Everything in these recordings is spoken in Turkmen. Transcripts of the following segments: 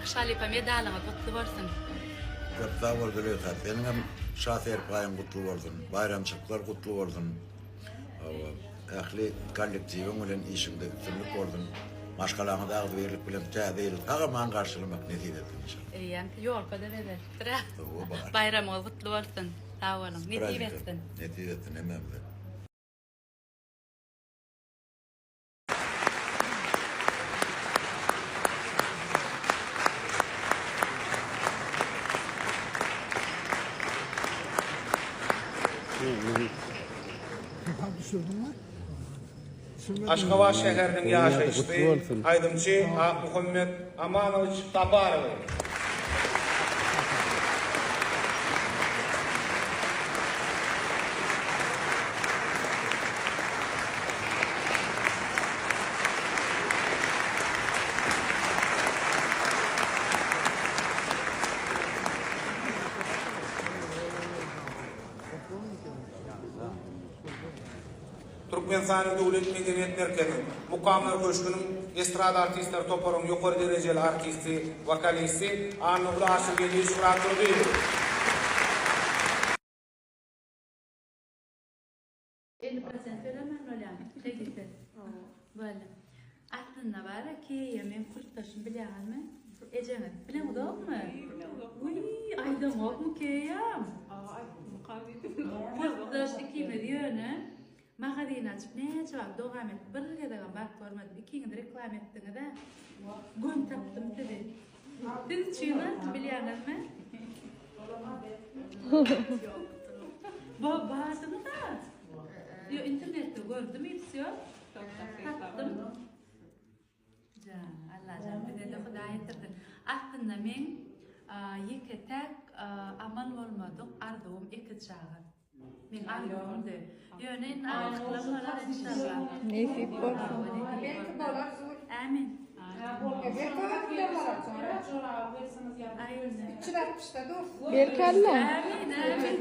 Akyş halypa medalyňyz gutly bolsun. Köp sag bol Züleýha. Seniňem şa serpaýyň gutly bolsun. Baýramçylyklar gutly bolsun. Hawa, ähli kollektiwiň bilen işiňde üstünlik bolsun. Maşgalaňyzy agzybirlik bilen täze ýyly sag-aman garşylamak nesip etsin inşallah. Eýýäm ýolka-da bezelipdir-ä. Hawa, bar. Baýramyňyz gutly bolsun. Sag boluň. Nesip etsin. Nesip etsin hemmämize. Aşgabat şäheriniň ýaşaýjysy, aýdymçy Akmuhammet Amanowiç Saparowy. Türkmenistanyň Döwlet medeniýet merkeziniň Mukamlar köşgüniň estrada artistler toparynyň ýokary derejeli artisti, wokalisti Annaguly Aşyrgeldiýewiç Myratdurdyýewi. 50 prosent tölemän bolýamy kredite? Boldy. Aslynda bar-a Keýa meň kursdaşym bilýäňizmi? Ejeňiz. Bileňizokmy? Wiý, aýdaňokmy Keýam? Kursdaş ikimiz ýöne magazin açyp näçe wagt dowam etdi bir gezegem baryp görmedim. Ikiňiz reklama etdiňiz-ä. Göni tapdym sizi. Siz üçin alsyn bilýäňizmi? Ba bardyňyz-a. Ýo internetde gördüm i wsýo. Tapdym. Jan, Allajan bize-de Hudaý ýetirsin. Aslynda meň ýeke-täk amal bolmadyk arzuwym ekiz çaga. Meň arzuwymdy. Ýöne indi agtyklam bolar inşallah. Nesip bolsun. Belki bolar Zul. Amin. Belki özünden bolar sonra. 360-da dur. Belki Allah. Amin, amin.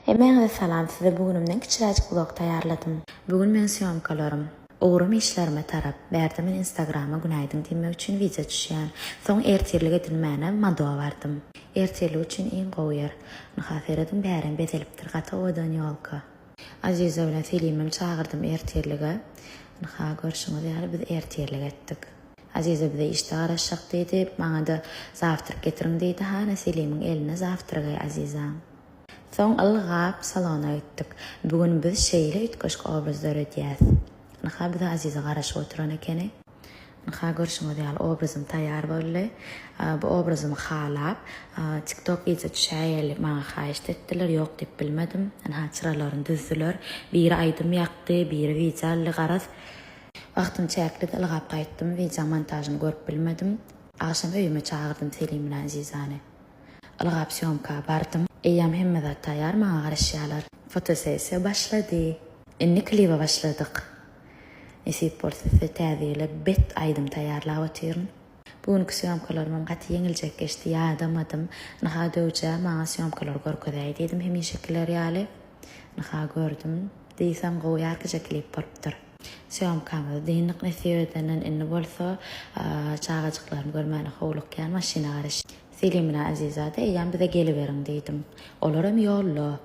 Hemmäňize salam size bu günümden kiçiräjik vlog taýýarladym. Bu gün meň sýomkalarym. Ugrum işlerime tarap. Bärde men instagrama günaýdyň diýmek üçin wideo düşýän. Soň ertirlik edinmäne Madoa bardym. Ertirlik üçin iň gowy ýer. Ynha serediň bärem bezelipdir gaty owadan ýolka. Aziza bilen Selimem çagyrdym ertirlige. Ynha görşüňiz ýaly biz ertirlik etdik. Aziza bize işde garaşjak diýdi. Maňada zawtrak getiriň diýdi. Hana Selimiň elinde zawtragy Azizaň. Soň ylgap salona gitdik. Bu gün biz şeýle üýtgeşik obraz döredýäs. Ynha bize Aziza garaşyp oturan ekeni. Ynha görşüňiz ýaly obrazym taýýar boldy. Bu obrazymy halap, TikTok wideo düşäýeli maňa haýyşt etdiler, ýok diýip bilmedim. Ynha çyralaryny düzdüler. Biri aýdym ýakdy, biri wideo aldy garaz. Wagtym çäklidi ylgap gaýtdym, wideoň montažyny görüp bilmedim. Agşam öýüme çagyrdym Selim bilen Azizany. Ylgap sýomka bardym. Eýýäm hemme zat taýýar, maňa garaşýarlar. Fotosessiýa başlady. Indi klibe başladyk. Nesip bolsa size täze ýyla bet aýdym taýýarlap otyryn. Bu günki sýomkalarymam gaty ýeňiljek geçdi, ýadamadym. Ynha Döwjä maňa sýomkalary görkezäý diýdim hemişekiler ýaly. Ynha gördüm. Diýseň gowy ýarkyja klip bolupdyr. Sýomkamyzy dyndyk nesip edenden indi bolsa çagajyklarymy görmäne howlukýan maşyna garaşýan. Selim bilen Azizada eýýäm bize geliberiň diýdim. Olaram ýolda.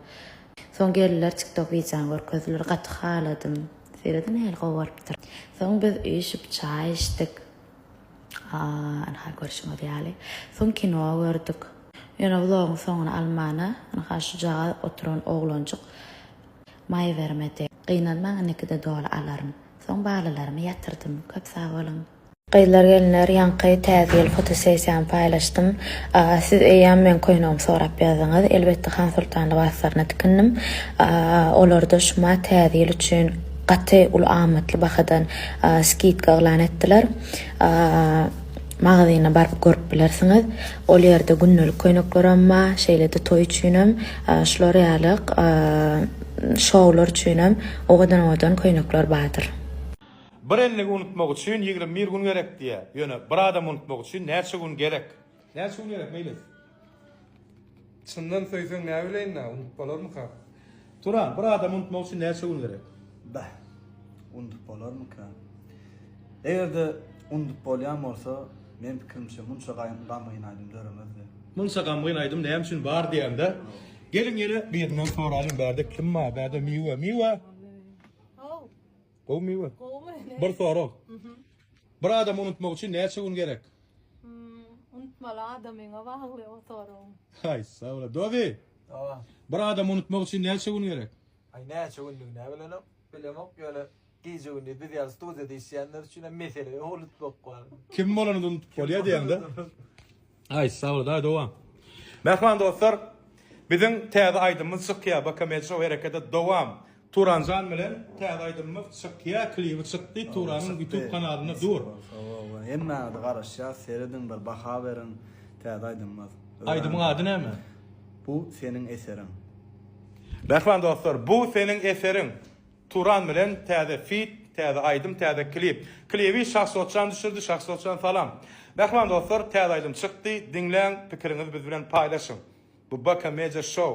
Soň geldiler tiktok wideony görkezdiler gaty haladym. Serediň nähili gowy bolupdyr. Soň biz üýşüp çaý içdik. Ynha görşüňiz ýaly. Soň kino gördük. Ýöne vlogyň soňuny almana ynha şujagaz oturan oglanjyk maý bermedi. Gynanmaň indikide doly alaryn. Soň balalarymy ýatyrdym. Köp sag boluň. Gyzlar gelinler ýaňky täze ýyl fotosessiýamy paýlaşdym. Siz eýýäm meň köýnegimi sorap ýazdyňyz. Elbetde Han Soltan lybaslaryna tikindim. Olarda şumat täze ýyl üçin gaty uly amatly bahadan skidka yglan etdiler. Magazyna baryp görüp bilersiňiz. Ol ýerde gündelik köýneklerem bar, şeýle-de toý üçinem, şular ýaly şowlar üçinem owadan-owadan köýnekler bardyr. Bir endigi unutmak üçin 21 gün gerek diýýär. Ýöne bir adamy unutmak üçin näçe gün gerek? Näçe gün gerek Meýlis? Çyndan söýseň näbileýin-dä, unudyp bolarmyka? Turan, bir adamy unutmak üçin näçe gün gerek? Beh, unudyp bolarmyka? Eger-de unudyp bolýan bolsa. Meň pikirimçe munça gamgyn aýdym döremezdi. Munça gamgyn aýdym näme üçin bar diýende. Geliň ýene birinden soralyň bärde kim bar bärde Miwe Miwe. How. Gowy Miwe. Gowumy? Bir sorag. Bir adamy unutmak üçin näçe gün gerek? Unutmaly adamyňa bagly o soragyň. Haý sag bol. Dozi. Bir adamy unutmak üçin näçe gün gerek? Aý näçe günlügini bilenok, bilemok ýöne gije gündiz biz ýaly studiýada işleýänler üçin hem mesele ýok unutmak bar. Kim bolanyny unutup bolýar diýeňde. Aý sag bol daý dowam. Mähriban dostlar biziň täze aýdymymyz çykýar BKM Show herekete dowam. Turanjan bilen täze aýdymymyz çykýar klibi çykdy Turanyň youtube kanalynda dur. Hemmäňize garaşýas serediň bir baha beriň täze aýdymymyz. Aýdymyň ady näme? Bu seniň eseriň. Mähriban dostlar bu seniň eseriň Turan bilen täze feat täze aýdym täze klip. Klibi Şahzodjan düşürdi Şahzodjan salam. Mähriban dostlar täze aýdym çykdy diňläň pikiriňizi biz bilen paýlaşyň. Bu BK Media Show.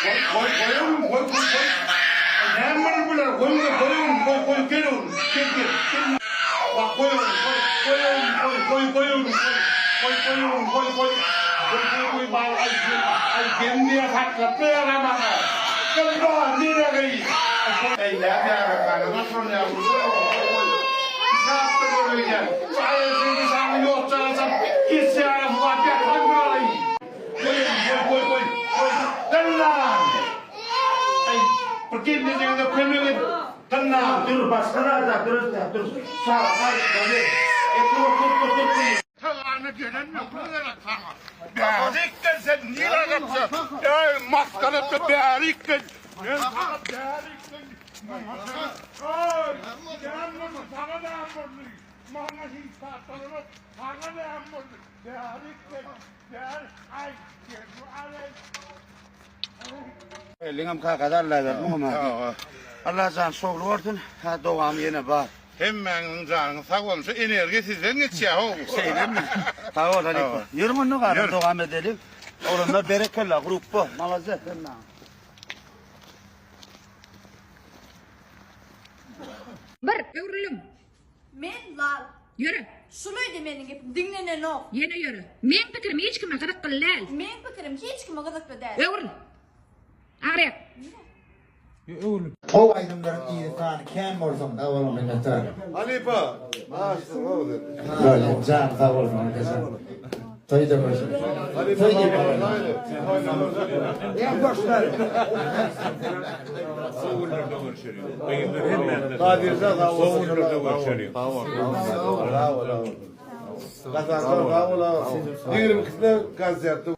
Goý goý goý oglum goý goý goý. Näme boldy bulara goý goý oglum goý goý gel oglum gel gel gel. Bak goý oglum goý goý oglum goý goý goý oglum goý goý goý oglum goý goý goý goý goý bal aý aý gelin diýä saklatmaýar a maňa. Gel dogan nirä gyz. Eý näme ýarakana oturan ýa goý oglum goý goý. Kitapda göräýýän. Şu aýal seni saňa ýokjan alsam geçýäne sugap ýatyran bolaýyn. Goý oglum goý goý goý goý Gynnan! Aý bir gelnejeňize kömek edip gynnan. Dur başga zada dur entäk dur. Çaga gaýtmaly. Otur otur otur otur. Tagana gelen möhüm gerek saňa. Bärik gel sen nirä gaçýaň? Eý masgarada bärik gel. Men saňa bärik gel. Maňa seret. Eý näme boldy saňa näme boldy? Maňa hiç zat bolanok. Saňa näme boldy? Bärik gel. Eliňem kakada Alla berdi muňa. Alla jan şowly bolsun. Ha dowamy ýene bar. Hemmäňiziň janyňyz sag bolsun. Şu energiýa sizden geçýär how. Şeýlemi? Sag bol halypa. Ýörüň onda galan dowam edeliň. Oglanlar berekella grupba. Malades hemmäňiz. Bir, öwrüliň. Men lal. Ýöre. Şulydy meniň gepim, diňlenenok. Ýene ýöre. Meň pikirim hiç kime gyzykly däl. Meň pikirim hiç kime gyzykly däl. Öwrül. Aňryk. Gowy aýdymlaryň yzy sany kän bolsun. Sag boluň minnetdar. Halypa başyň bolsun. Bolýa jany sag bolsun akajan. Toýda görüşeris. Toý diýip Kadirjan sag bol. Günlerde görüşeliň. Sag bol. Sag bol. Sag bol. 22-sinde konsertde.